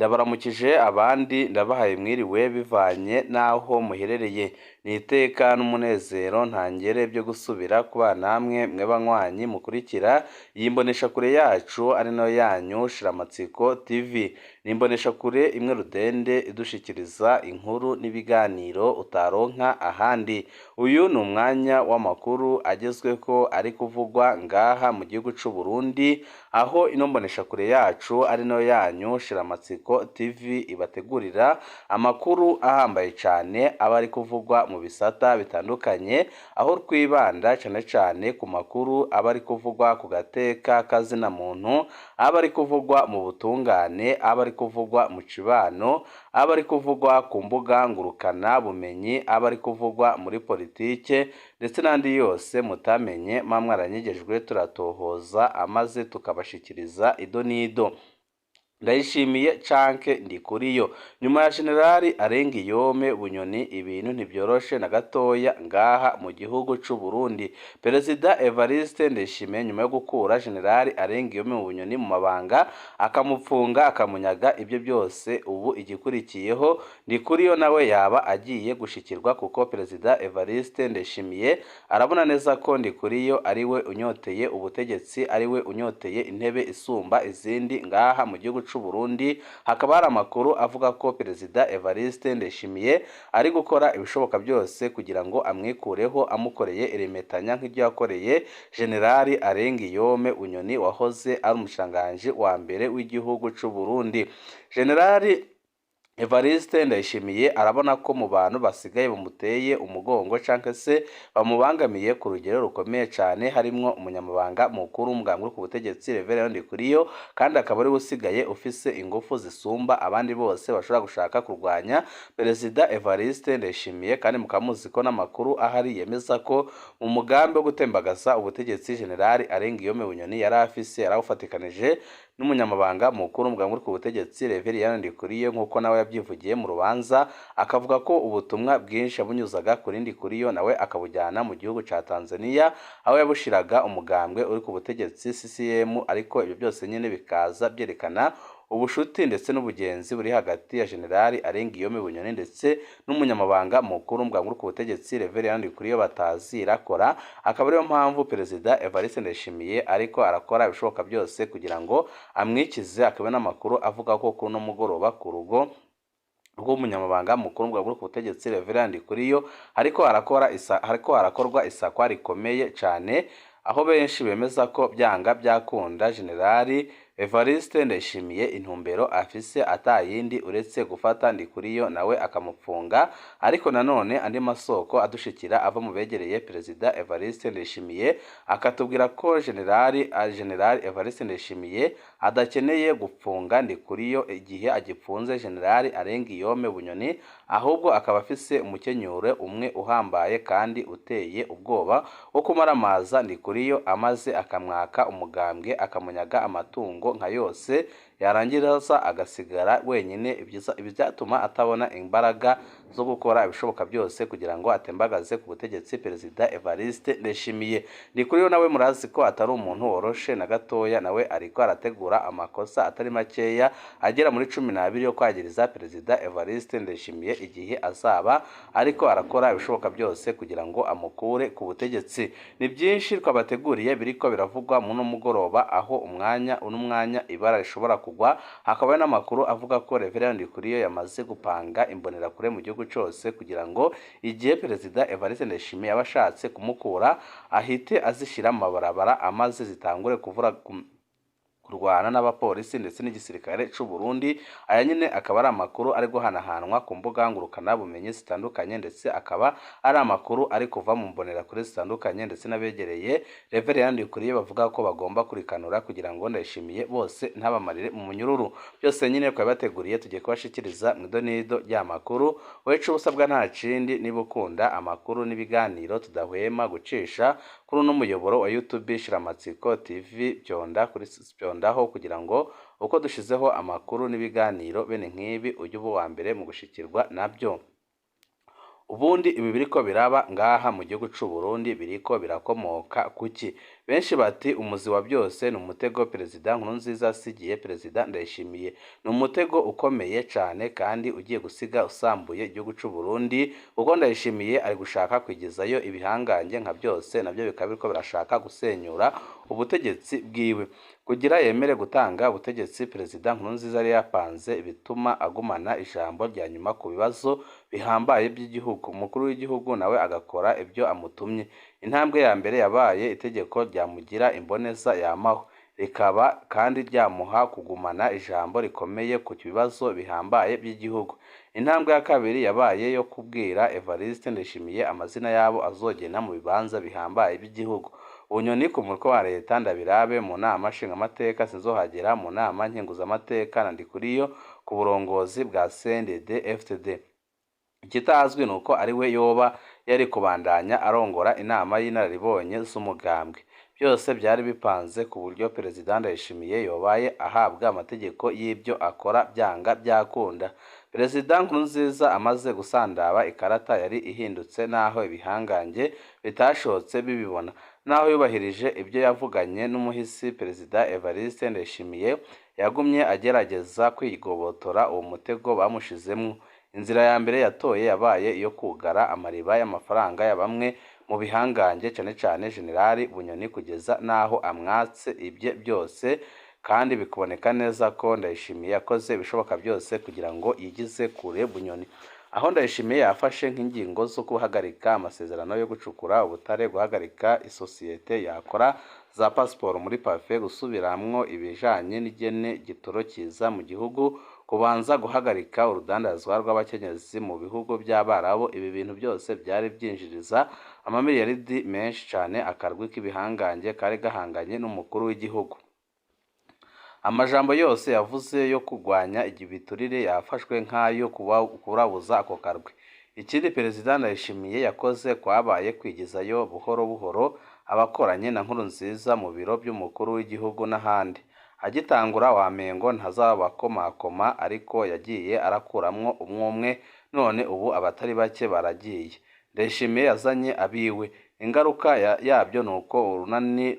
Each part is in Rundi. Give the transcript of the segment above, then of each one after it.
Ndabaramukije abandi ndabahaye mwiriwe bivanye n'aho muherereye. Ni iteka n'umunezero ntangere byo gusubira kubana namwe mwe banywanyi mukurikira iyi mboneshakure yacu ari nayo yanyu Shiramatsiko TV. Ni imboneshakure imwe rudende idushikiriza inkuru n'ibiganiro utaronka ahandi. Uyu ni umwanya w'amakuru agezweko ari kuvugwa ngaha mu gihugu c'u Burundi, aho ino mboneshakure yacu ari nayo yanyu Shiramatsiko TV ibategurira amakuru ahambaye cane aba ari kuvugwa mu bisata bitandukanye, aho twibanda cane cane ku makuru aba ari kuvugwa ku gateka kazina muntu, aba ari kuvugwa mu butungane, aba ari kuvugwa mu cibano, aba ari kuvugwa ku mbuga ngurukana bumenyi, aba ari kuvugwa muri politike ndetse n'andi yose mutamenye mwa mwaranyegejwe turatohoza amaze tukabashikiriza ido n'ido. Ndayishimiye canke Ndikuriyo. Nyuma ya Generali Arengiyome Bunyoni ibintu ntibyoroshe na gatoya ngaha mu gihugu c'u Burundi. Perezida Evariste Ndayishimiye nyuma yo gukura Generali Arengiyome Bunyoni mu mabanga akamupfunga akamunyaga ibyo byose, ubu igikurikiyeho Ndikuriyo nawe yaba agiye gushikirwa, kuko Perezida Evariste Ndayishimiye arabona neza ko Ndikuriyo ari we unyoteye ubutegetsi, ari we unyoteye intebe isumba izindi ngaha mu gihugu c'u Burundi. Hakaba hari amakuru avuga ko Perezida Evariste Ndayishimiye ari gukora ibishoboka byose kugira ngo amwikureho, amukoreye iremetanya nk'iryo yakoreye Generali Arengiyome Bunyoni wahoze ari umushikiranganji wa mbere w'igihugu c'u Burundi. Generali Evariste Ndayishimiye arabona ko mu bantu basigaye bamuteye umugongo canke se bamubangamiye ku rugero rukomeye cane harimwo umunyamabanga mukuru w'umugambwe uri ku butegetsi Reverend Ndikuriyo, kandi akaba ariwe usigaye ufise ingufu zisumba abandi bose bashobora gushaka kurwanya Perezida Evariste Ndayishimiye. Kandi mukaba muzi ko n'amakuru ahari yemeza ko mu mugambi wo gutembagaza ubutegetsi Generali Arengiyome Bunyoni yari afise yarawufatikanije n'umunyamabanga mukuru w'umugambwe uri ku butegetsi Reverend Ndikuriyo, nk'uko nawe yabyivugiye mu rubanza, akavuga ko ubutumwa bwinshi yabunyuzaga kuri Ndikuriyo nawe akabujyana mu gihugu ca Tanzania aho yabushiraga umugambwe uri ku butegetsi CCM. Ariko ibyo byose nyene bikaza byerekana ubushuti ndetse n'ubugenzi buri hagati ya Generali Arengiyome Bunyoni ndetse n'umunyamabanga mukuru w'umugambwe uri ku butegetsi Reverend Ndikuriyo batazirakora. Akaba ariyo mpamvu Perezida Evariste Ndayishimiye ariko arakora ibishoboka byose kugira ngo amwikize. Akaba n'amakuru avuga ko kuri uno mugoroba ku rugo rw'umunyamabanga mukuru w'umugambwe uri ku butegetsi Reverend Ndikuriyo ariko arakora ariko harakorwa isakwa rikomeye cane, aho benshi bemeza ko byanga byakunda Generali Evariste Ndayishimiye intumbero afise atayindi uretse gufata Ndikuriyo nawe akamupfunga. Ariko nanone andi masoko adushikira ava mu begereye Perezida Evariste Ndayishimiye akatubwira ko Generali Evariste Ndayishimiye adakeneye gupfunga Ndikuriyo igihe agipfunze Generali Arengiyome Bunyoni, ahubwo akaba afise umukenyuro umwe uhambaye kandi uteye ubwoba wo kumaramaza Ndikuriyo, amaze akamwaka umugambwe akamunyaga amatungo nka yose, yarangiza agasigara wenyine. Ibyatuma atabona imbaraga zo gukora ibishoboka byose kugira ngo atembagaze ku butegetsi Perezida Evariste Ndayishimiye. Ndikuriyo nawe murazi ko atari umuntu woroshe na gatoya, nawe ariko arategura amakosa atari makeya agera muri 12 yo kwagiriza Perezida Evariste Ndayishimiye igihe azaba ariko arakora ibishoboka byose kugira ngo amukure ku butegetsi. Ni byinshi twabateguriye biriko biravugwa mu no mugoroba, aho umwanya n'umwanya ibara rishobora kugwa. Hakaba n'amakuru avuga ko Reverend Ndikuriyo yamaze gupanga imbonerakure mu gihugu cose kugira ngo igihe Perezida Evariste Ndayishimiye aba ashatse kumukura ahite azishira mu mabarabara amaze zitangure kuvura kurwana n'abapolisi ndetse n'igisirikare c'u Burundi. Aya nyine akaba ari amakuru ari guhanahanwa ku mbuga ngurukana bumenyi zitandukanye, ndetse akaba ari amakuru ari kuva mu mbonerakure zitandukanye ndetse n'abegereye Reverend Ndikuriyo bavuga ko bagomba kurikanura kugira ngo Ndayishimiye bose ntabamarire mu munyururu. Byose nyine twabateguriye tugiye kubashikiriza mu idonido ry'amakuru. Wecu usabwa nta kindi, niba ukunda amakuru n'ibiganiro tudahwema gucisha kuri uno muyoboro wa YouTube Shiramatsiko TV, byonda kuri byondaho kugira ngo uko dushizeho amakuru n'ibiganiro bene nk'ibi ujye uba uwa mbere mu gushikirwa nabyo. Ubundi ibi biriko biraba ngaha mu gihugu c'u Burundi biriko birakomoka kuki? Benshi bati umuzi wa byose ni umutego Perezida Nkurunziza asigiye Perezida Ndayishimiye. Ni umutego ukomeye cane kandi ugiye gusiga usambuye igihugu c'u Burundi, kuko Ndayishimiye ari gushaka kwigizayo ibihangange nka byose, navyo bikaba biriko birashaka gusenyura ubutegetsi bwiwe. Kugira yemere gutanga ubutegetsi, Perezida Nkurunziza yari yapanze ibituma agumana ijambo rya nyuma ku bibazo bihambaye by'igihugu. Umukuru w'igihugu nawe agakora ibyo amutumye. Intambwe ya mbere yabaye itegeko ryamugira imboneza yamaho, rikaba kandi ryamuha kugumana ijambo rikomeye ku bibazo bihambaye by'igihugu. Intambwe ya kabiri yabaye yo kubwira Evariste Ndayishimiye amazina y'abo azogena mu bibanza bihambaye by'igihugu. Bunyoni ku mutwe wa leta, Ndabirabe mu nama nshingamateka, Sinzohagera mu nama nkenguzamateka na Ndikuriyo ku burongozi bwa CNDD-FDD. Ikitazwi ni uko ari we yoba yari kubandanya arongora inama y'inararibonye z'umugambwe. Byose byari bipanze ku buryo Perezida Ndayishimiye yobaye ahabwa amategeko y'ibyo akora byanga byakunda. Perezida Nkurunziza amaze gusandaba, ikarata yari ihindutse naho ibihangange bitashotse bibibona. Naho yubahirije ibyo yavuganye n'umuhisi Perezida Evariste Ndayishimiye, yagumye agerageza kwigobotora uwo mutego bamushizemwo. Inzira ya mbere yatoye yabaye iyo kugara amariba y'amafaranga ya bamwe mu bihangange, cane cane Generali Bunyoni, kugeza naho amwatse ibye byose, kandi bikaboneka neza ko Ndayishimiye yakoze ibishoboka byose kugira ngo yigize kure Bunyoni. Aho Ndayishimiye yafashe nk'ingingo zo guhagarika amasezerano yo gucukura ubutare, guhagarika isosiyete yakora za pasiporo muri pafe, gusubiramwo ibijanye n'ingene igitoro kiza mu gihugu, kubanza guhagarika urudandazwa rw'abakenyezi mu bihugu by'Abarabu. Ibi bintu byose byari byinjiriza amamiliyaridi menshi cane akarwi k'ibihangange kari gahanganye n'umukuru w'igihugu. Amajambo yose yavuze yo kurwanya igibiturire yafashwe nk'ayo kurabuza ako karwi. Ikindi Perezida Ndayishimiye yakoze kwabaye kwigizayo buhoro buhoro abakoranye na Nkurunziza mu biro by'umukuru w'igihugu n'ahandi. Agitangura wamengo ntazabakomakoma, ariko yagiye arakuramwo umwumwe, none ubu abatari bake baragiye. Ndayishimiye yazanye abiwe. Ingaruka yabyo ni uko urunani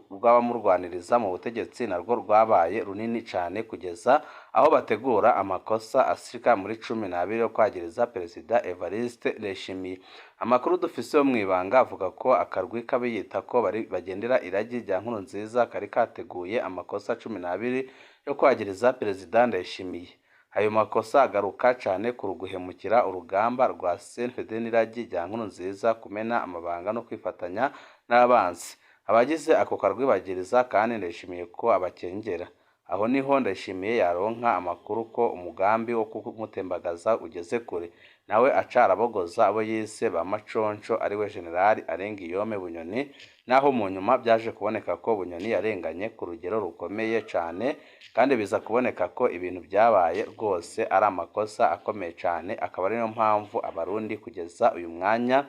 rw'abamurwaniriza mu butegetsi narwo rwabaye runini cane, kugeza aho bategura amakosa ashika muri 12 yo kwagiriza Perezida Evariste Ndayishimiye. Amakuru dufise yo mw'ibanga avuga ko akarwi k'abiyita ko bagendera iragi rya Nkurunziza kari kateguye amakosa 12 yo kwagiriza Perezida Ndayishimiye. Ayo makosa agaruka cane ku guhemukira urugamba rwa CNDD n'iragi rya Nkurunziza, kumena amabanga no kwifatanya n'abansi. Abagize ako karwi bagiriza kandi Ndayishimiye ko abakengera. Aho niho Ndayishimiye yaronka amakuru ko umugambi wo kumutembagaza ugeze kure, nawe aca arabogoza abo yise ba maconco, ariwe Generali Arengiyome Bunyoni, naho mu nyuma byaje kuboneka ko Bunyoni yarenganye ku rugero rukomeye cane, kandi biza kuboneka ko ibintu byabaye rwose ari amakosa akomeye cane, akaba ariyo mpamvu Abarundi kugeza uyu mwanya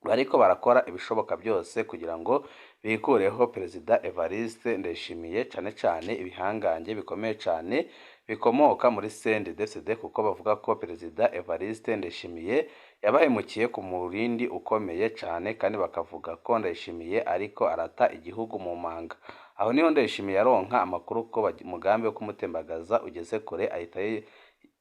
bariko barakora ibishoboka byose kugira ngo bikureho Perezida Evariste Ndayishimiye, cane cane ibihangange bikomeye cane bikomoka muri CNDD-FDD, kuko bavuga ko Perezida Evariste Ndayishimiye yabahemukiye ku murindi ukomeye cane, kandi bakavuga ko Ndayishimiye ariko arata igihugu mu manga. Aho niho Ndayishimiye yaronka amakuru ko umugambi wo kumutembagaza ugeze kure, ahita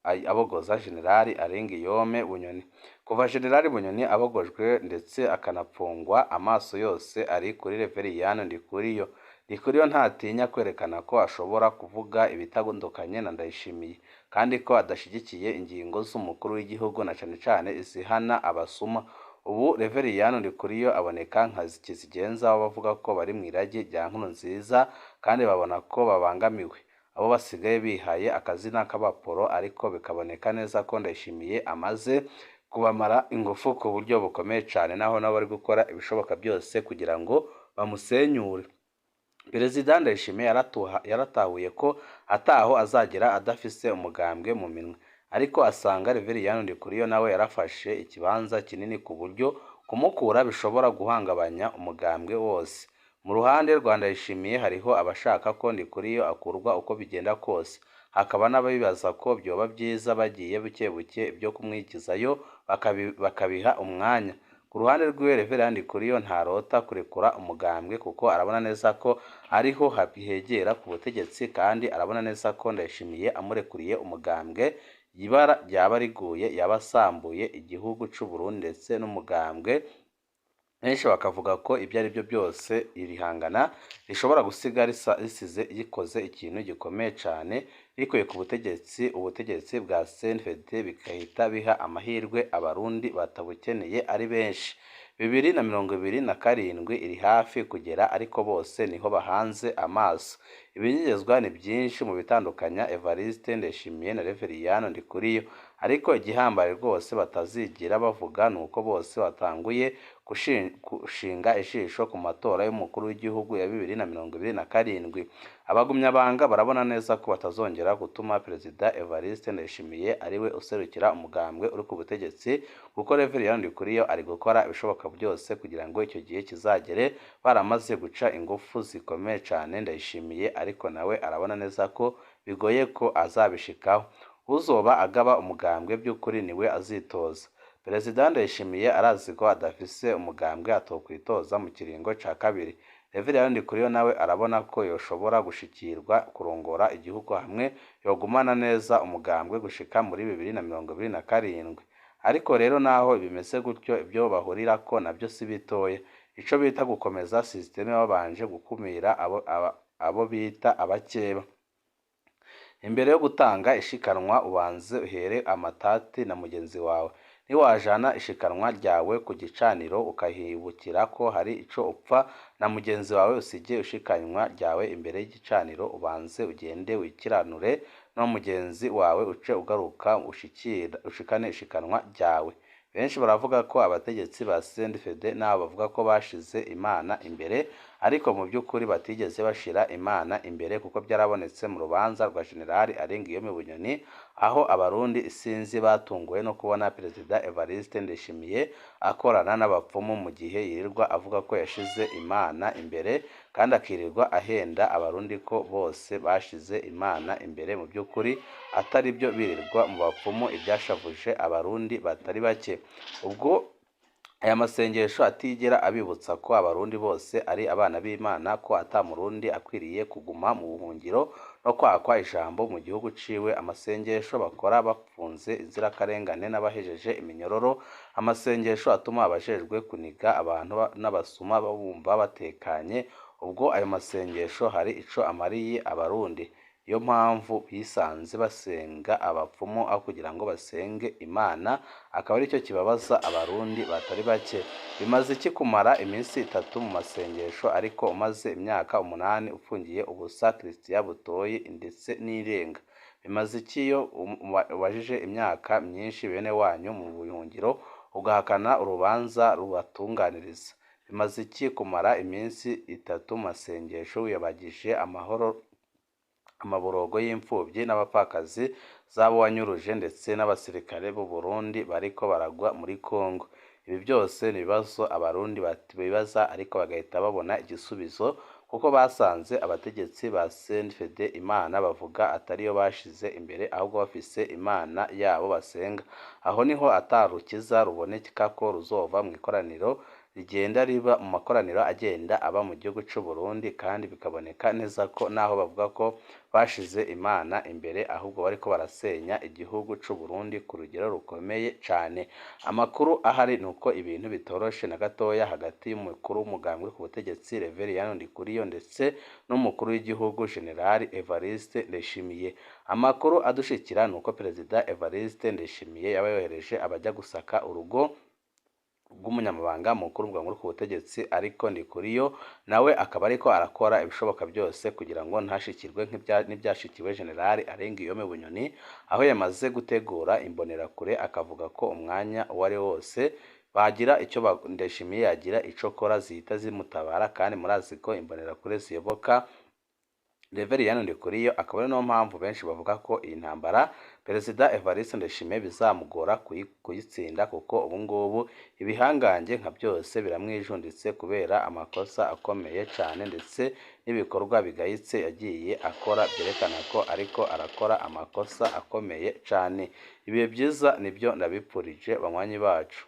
abogoza Generali Arengiyome Bunyoni. Kuva Generali Bunyoni abogojwe ndetse akanapfungwa, amaso yose ari kuri Reveriyani Ndikuriyo. Ndikuriyo ntatinya kwerekana ko ashobora kuvuga ibitandukanye na Ndayishimiye, kandi ko adashigikiye ingingo z'umukuru w'igihugu na cane cane izihana abasuma. Ubu Reveriyani Ndikuriyo aboneka nka kizigenza w'abavuga ko bari mw'iragi rya Nkurunziza kandi babona ko babangamiwe. Abo basigaye bihaye akazina k'abaporo, ariko bikaboneka neza ko Ndayishimiye amaze kubamara ingufu ku buryo bukomeye cane, naho nabo bari gukora ibishoboka byose kugira ngo bamusenyure. Perezida Ndayishimiye yaratahuye ko ataho azagera adafise umugambwe mu minwe, ariko asanga Reveriyani Ndikuriyo nawe yarafashe ikibanza kinini ku buryo kumukura bishobora guhungabanya umugambwe wose. Mu ruhande rwa Ndayishimiye hariho abashaka ko Ndikuriyo akurwa uko bigenda kose. Hakaba n'abibaza ko vyoba vyiza bagiye buke buke ibyo kumwigizayo bakabiha umwanya. Ku ruhande rwiwe, Reverien Ndikuriyo ntarota kurekura umugambwe, kuko arabona neza ko ariho hegera ku butegetsi, kandi arabona neza ko Ndayishimiye amurekuriye umugambwe ibara ryaba riguye, yaba asambuye igihugu c'u Burundi ndetse n'umugambwe. Benshi bakavuga ko ibyo ari byo byose iri hangana rishobora gusiga risize rikoze ikintu gikomeye cane, rikuye ku butegetsi ubutegetsi bwa CNDD, bigahita biha amahirwe abarundi batabukeneye ari benshi. 2027 iri hafi kugera, ariko bose niho bahanze amaso. Ibinyegezwa ni byinshi mu bitandukanya Evariste Ndayishimiye na Reverien Ndikuriyo, ariko igihambaye rwose batazigira bavuga ni uko bose batanguye gushinga ijisho ku matora y'umukuru w'igihugu ya 2027. Abagumyabanga barabona neza ko batazongera gutuma Perezida Evariste Ndayishimiye ariwe userukira umugambwe uri ku butegetsi, kuko Reverien Ndikuriyo ari gukora ibishoboka byose kugira ngo icyo gihe kizagere baramaze guca ingufu zikomeye cane Ndayishimiye, ariko nawe arabona neza ko bigoye ko azabishikaho. Uzoba agaba umugambwe by'ukuri niwe azitoza. Perezida Ndayishimiye arazi ko adafise umugambwe atokwitoza mu kiringo ca kabiri. Reverien Ndikuriyo nawe arabona ko yoshobora gushikirwa kurongora igihugu hamwe yogumana neza umugambwe gushika muri 2027. Ariko rero naho bimeze gutyo, ibyo bahurirako navyo si bitoya. Ico bita gukomeza systeme babanje gukumira abo bita abakeba. Imbere yo gutanga ishikanwa ubanze uhere amatati na mugenzi wawe. Niwajana ishikanwa ryawe ku gicaniro ukahibukira ko hari ico upfa na mugenzi wawe, usige ishikanwa ryawe imbere y'igicaniro, ubanze ugende wikiranure no mugenzi wawe, uce ugaruka ushikane ishikanwa ryawe. Benshi baravuga ko abategetsi ba CNDD nabo bavuga ko bashize Imana imbere, ariko mu by'ukuri batigeze bashira Imana imbere, kuko byarabonetse mu rubanza rwa General Alain-Guillaume Bunyoni, aho abarundi isinzi batunguwe no kubona Perezida Evariste Ndayishimiye akorana n'abapfumu mu gihe yirirwa avuga ko yashize Imana imbere, kandi akirirwa ahenda abarundi ko bose bashize Imana imbere, mu by'ukuri atari byo, birirwa mu bapfumu, ibyashavuje abarundi batari bake. Ubwo aya masengesho atigera abibutsa ko abarundi bose ari abana b'Imana, ko ata murundi akwiriye kuguma mu buhungiro no kwakwa ijambo mu gihugu ciwe. Amasengesho bakora bafunze inzirakarengane n'abahejeje iminyororo, amasengesho atuma abajejwe kuniga abantu n'abasuma bumva batekanye. Ubwo ayo masengesho hari ico amariye abarundi? Niyo mpamvu bisanze basenga abapfumu aho kugira ngo basenge Imana, akaba aricyo kibabaza abarundi batari bake. Bimaze iki kumara iminsi itatu mu masengesho ariko umaze imyaka 8 ufungiye ubusa Christian Butoyi ndetse n'irenga? Bimaze iki iyo ubajije imyaka myinshi bene wanyu mu buhungiro ugahakana urubanza rubatunganiriza? Bimaze iki kumara iminsi itatu mu masengesho wiyabagije amahoro amaborogo y'imfubyi n'abapfakazi z'abo wanyuruje ndetse n'abasirikare b'u Burundi bariko baragwa muri Kongo? Ibi byose ni ibibazo abarundi bibaza, ariko bagahita babona igisubizo, kuko basanze abategetsi ba CNDD Imana bavuga atariyo bashize imbere, ahubwo bafise Imana yabo basenga. Aho niho atarukiza ruboneka ko ruzova mu ikoraniro rigenda riba mu makoraniro agenda aba mu gihugu c'u Burundi, kandi bikaboneka neza ko naho bavuga ko bashize Imana imbere, ahubwo bariko barasenya igihugu c'u Burundi ku rugero rukomeye cane. Amakuru ahari nuko ibintu bitoroshe na gatoya hagati y'umukuru w'umugambwe ku butegetsi Reverien Ndikuriyo ndetse n'umukuru w'igihugu General Evariste Ndayishimiye. Amakuru adushikira nuko Perezida Evariste Ndayishimiye yaba yohereje abajya gusaka urugo rw'umunyamabanga mukuru w'umugambwe ku butegetsi, ariko Ndikuriyo nawe akaba ariko arakora ibishoboka byose kugira ngo ntashikirwe n'ibyashikiwe General Alain-Guillaume Bunyoni, aho yamaze gutegura imbonerakure akavuga ko umwanya uwo ari wose bagira icyo Ndayishimiye yagira ico kora zihita zimutabara, kandi murazi ko imbonerakure ziyoboka Reverien Ndikuriyo. Akaba ari nayo mpamvu benshi bavuga ko iyi ntambara Perezida Evariste Ndayishimiye bizamugora kuyitsinda, kuko ubu ngubu ibihangange nka byose biramwijunditse kubera amakosa akomeye cyane ndetse n'ibikorwa bigayitse yagiye akora, byerekana ko ariko arakora amakosa akomeye cyane. Ibihe byiza nibyo ndabipfurije banywanyi bacu.